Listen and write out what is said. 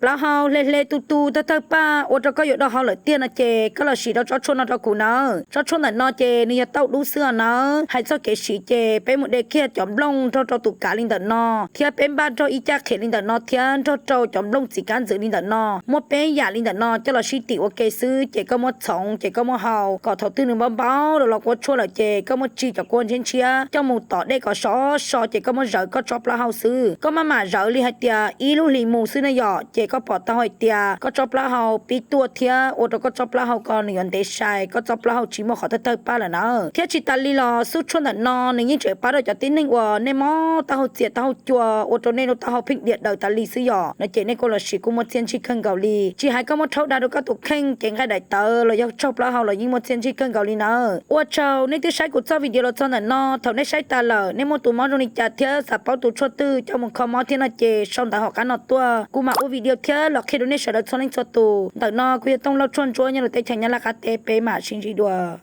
plaub hau hle hle tu tu thawj thawj paj ua rau koj yuav do hau lawm tiag no ces koj los sim rau tsob tshuaj no rau kuv nawb. Tsob tshuaj ntawm no ces nws yog tauj dub xwb os nawb. Hais txog kev siv ces peb mus de kiag cov nplooj nrog rau tus kav li ntawm no, thiab peb npaj nrog ib caj qhiav li ntawm no thiab nrog rau cov nplooj txiv kab ntxwv li ntawm no, muab peb yam li ntawm no coj los sib tim ua ke xwb ces koj muab txhoov ces koj muab hau kom thaum twg nws npau npau los los kuab tshuaj lawm ces koj muab tsim cov kuab ntshiab ntshiab coj mus tom dej kom sov so ces koj muab zawv koj tsob plaub hau xwb. Koj maj mam zawv li hais tias ib lub hlis mus xwb na yom, ces koj pom tau hais tias koj tsob plaub hau pib tuaj thiab ua rau koj tsob plaub hau ko nws yuav ntev sai, koj tsob plaub hau tsis muaj qhov thawj thawj paj lawm na. Thiab tsis tas li los xub tshuaj ntawm no nws yeej tseem pab rau cov tib neeg uas nej mob taub hau txias taub hau cua ua rau nej lub taub hau pheej diam daws tas li xwb yom, no ces nej kuj los sim kuj muaj txiaj ntsig kawg nkaus li. Tsis hais koj muab rhaub da rau koj tus kheej, cev nqaij daim tawv los yog tsob plaub hau los yeej muaj txiaj ntsig kawg nkaus li nawb. Ua tsaug nej twb saib kuv txoj video los txog ntawm no. Thaum nej saib tas lawm nej muaj tus mob zoo li cas thiab xav paub tus tshuaj twg coj mus kho mob thiab no ces sau ntawv hauv qab no tuaj, kuv mam ua video thiab los qhia rau nej sawv daws txhua leej txhua tus. Ntawm no kuv yog Tooj Lauj Tshuaj Ntsuab nyob lub teb chaws Nyab Laj qab teb, peb mam sib ntsib dua.